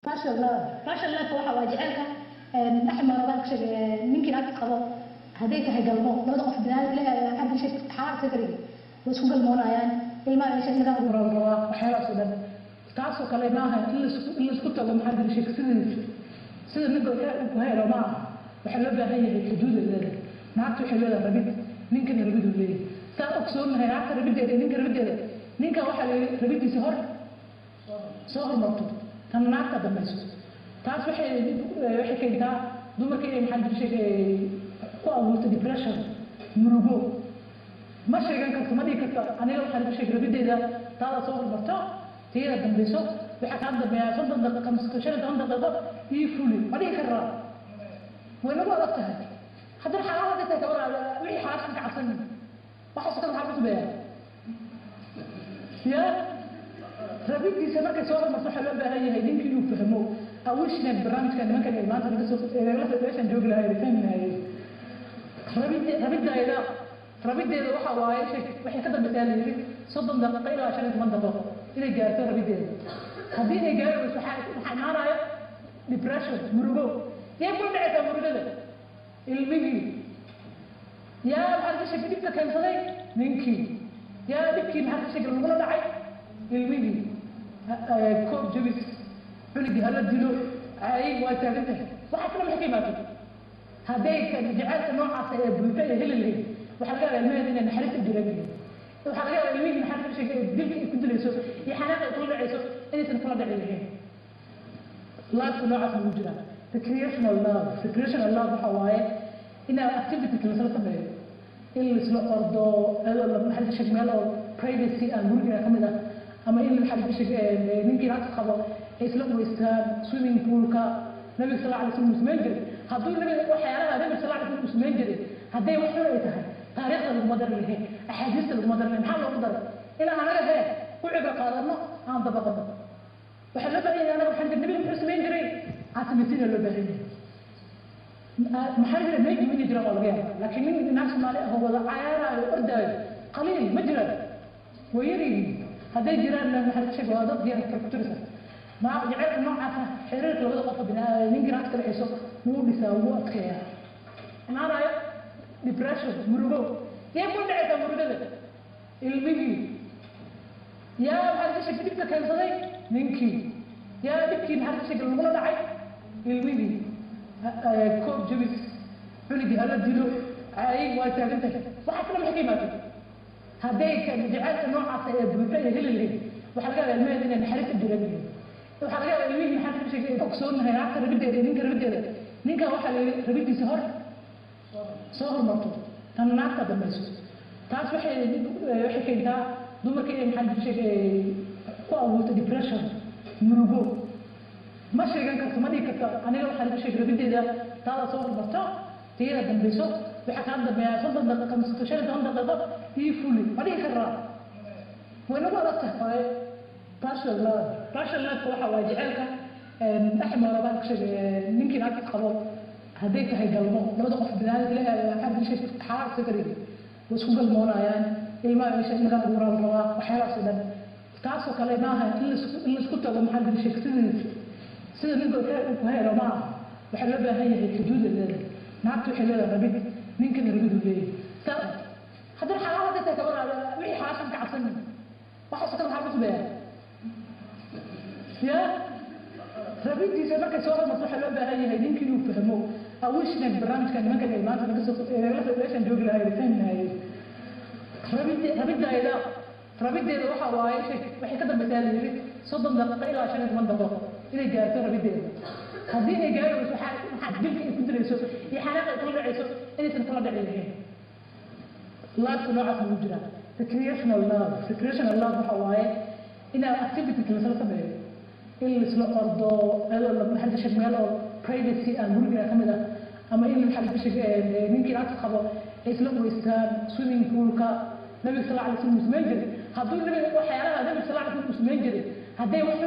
Passion love, passion love waxa waa jaceylka dhex mara baan ka sheegay ninkii naagta qabo. Hadday tahay galmo, labada qof binaadam Ilaahay xagga shay xalaal ka dhigay, way isku galmoonayaan, ilmaha meesha in laga rabaa, waxyaalahaas oo dhan. Taasoo kale maaha in laisku tago, maxaa jira sheeg, sida ninka uu ku helo ma aha. Waxaa loo baahan yahay xuduud ay leedahay. Naagta waxay leedahay rabid, ninkana rabiduu leeyahay. Saa ogsoonahay, naagta rabiddeeda iyo ninka rabiddeeda, ninka waxaa la yidhi rabiddiisa hor soo hormarto, tan naagta dambayso. Taas waxay keentaa dumarka inay, maxaa jira sheeg, ku abuurto depression, murugo. Ma sheegan karto, ma dhihi karto: "Aniga waxaa lagu sheegay rabiddeeda taada soo hormarto, tiyada dambayso, waxaa kaa dambeeyaa 30 daqiiqo mise 15 daqiiqo ii fuli." Ma dhihi karaa? Way nagu adag tahay. Haddana xalaal hadday tahay, kabar wixii xalaashan ka cabsanin, waxaasoo kale maxaa ku sameeyaa? Ya rabiddiisa markay soo hormarto, waxaa loo baahan yahay ninkii inuu fahmo. Awishnan barnaamijka nimankan ay maanta naga soo nagala meeshaan joogi lahayd ay fahmi lahaayeen. Rabidayda, rabiddeeda waxa waaye waxay ka dambaysaa, la yidhi, 30 daqiiqo ilaa 15 daqiiqo inay gaarto rabiddeeda. Haddii ay gaari weyso, waxaa imaanaya depression, murugo. Yay kula dhacaysaa murugada? Ilmihii. Yaa, maxaa ka sheegay, dhibka keensaday? Ninkii. Yaa dhibkii, maxaa ka sheegay, lagula dhacay? Ilmihii. Koob jabis, cunugii hala dilo, ay waa taagan tahay. Waxaas dhan maxay ka imaatay? Hadday jaceylka noocaas ee buuxa ay heli lahayd, waxaa laga yaabaa ilmaheeda inay naxariis u dareemi lahayd. Waxaa laga yaabaa ilmihii, maxaa ka sheegay, dilka ay ku dilayso iyo xanaaqa ay kula dhacayso inaysan kula dhici lahayn. Love-ka noocaas lagu jiraa. Recreational love, recreational love waxa waaye inaa activity laisla sameeyo, in laisla ordo, iyadoo maxaa ka sheeg, meel oo privacy ah guriga ka mid ah, ama in, maxaa ka sheeg, ninkii naagta qabo ay isla qubaystaan swimming poolka. Nabiga sal alay slam uu samayn jiray. Hadduu nabiga waxyaalaha nabiga sal alay slam uu samayn jiray, hadday wax xun ay tahay, taariikhda laguma dari lahayn, axaadiista laguma dari lahayn. Maxaa loogu daray? Inaan anaga hee ku cibro qaadano, aan dabaqano. Waxaa loo baahan yahay anaga, waxaan jira nabiga muxuu samayn jiray aan samaysiina loo baahan yahay. Maxaa jira? Maybe inay jiraan waa laga yaabaa, laakiin nin naag Soomaali ah oo wada cayaaraayo, ordaayo, qaliil ma jiraan, way yar yihiin. Hadday jiraan, maxaa laga sheega, waa dad yar farkutirisa. Ma jaceylka noocaasa, xiriirka labada qof ninkii naagta ka dhexayso, wuu dhisaa, wuu adkeeyaa. Imaanayo depression, murugo. Yay ku dhacaysaa murugada? Ilmihii. Yaa, maxaa laga sheegay, dhibka keensaday? Ninkii. Yaa dhibkii, maxaa laga sheegay, lagula dhacay? Ilmihii. Koob jabis, cunugii hala dilo, ay waa taagan tahay. Waxaas dhan maxay ka imaatay? Hadday jaceylka noocaas ee buuxa ay heli lahayd, waxaa laga yaabaa ilmaheeda inay naxariis u dareemi lahayd. Waxaa laga yaabaa ilmihii, maxaa laga sheegay, ogsoonahay, naagta rabiddeeda iyo ninka rabiddeeda, ninka waxaa la yidhi rabiddiisa hor soo hormarto, tan naagta dambayso. Taas waxay keentaa dumarka inay, maxaa laga sheegay, ku abuurto depression, murugo. Ma sheegan karto, ma dhihi karto: "Aniga waxaa lagu sheegay rabiddeeda taada soo hormarto, tiyada dambayso, waxaa kaa dambeeyaa 30 daqiiqo mise 15 daqiiqo ii fuli." Ma dhihi karaa? Way nagu adag tahay. Passion love, passion love waxa waa jaceylka dhex mara baan ka sheegay ninkii naagta qabo. Hadday tahay galmo, labada qof binaadam Ilaahay xagga shay xalaal ka dhigay, way isku galmoonayaan, ilmaha meesha in laga abuuraa la rabaa, waxyaalahaas oo dhan. Taasoo kale maaha in laisku tago, maxaa jira sheeg, sida ninka uu ku helo ma aha. Waxaa loo baahan yahay xuduud ay leedahay. Naagta waxay leedahay rabid, ninkana rabiduu leeyahay. Saa haddana xalaal hadday tahay, kabar wixii xalaashan ka cabsanin, waxaasoo kale maxaa lagu sameeyaa? Ya rabiddiisa markay soo hormarto, waxaa loo baahan yahay ninkii inuu fahmo. Awishnan barnaamijka nimankan ay maanta naga soo nagala meeshaan joogi lahayd ay fahmi lahaayeen. Rabidayda, rabiddeeda waxa waaye waxay ka dambaysaa, la yidhi, 30 daqiiqo ilaa 15 daqiiqo inay gaarto rabiddeeda. Haddii ay gaari weyso, waxaa dilka ay ku dilayso iyo xanaaqa ay kula dhacayso inaysan kula dhici lahayn. Love-ka noocaas lagu jiraa. Recreational love, recreational love waxa waaye inaa activity laisla sameeyo, in laisla ordo, iyadoo maxaa laga sheeg, meel oo privacy ah guriga ka mid ah, ama in, maxaa laga sheeg, ninkii naagta qabo ay isla qubaystaan swimming poolka. Nabiga sal alay slam uu samayn jiray. Hadduu nabiga waxyaalaha nabiga sal alay slam uu samayn jiray, hadday wax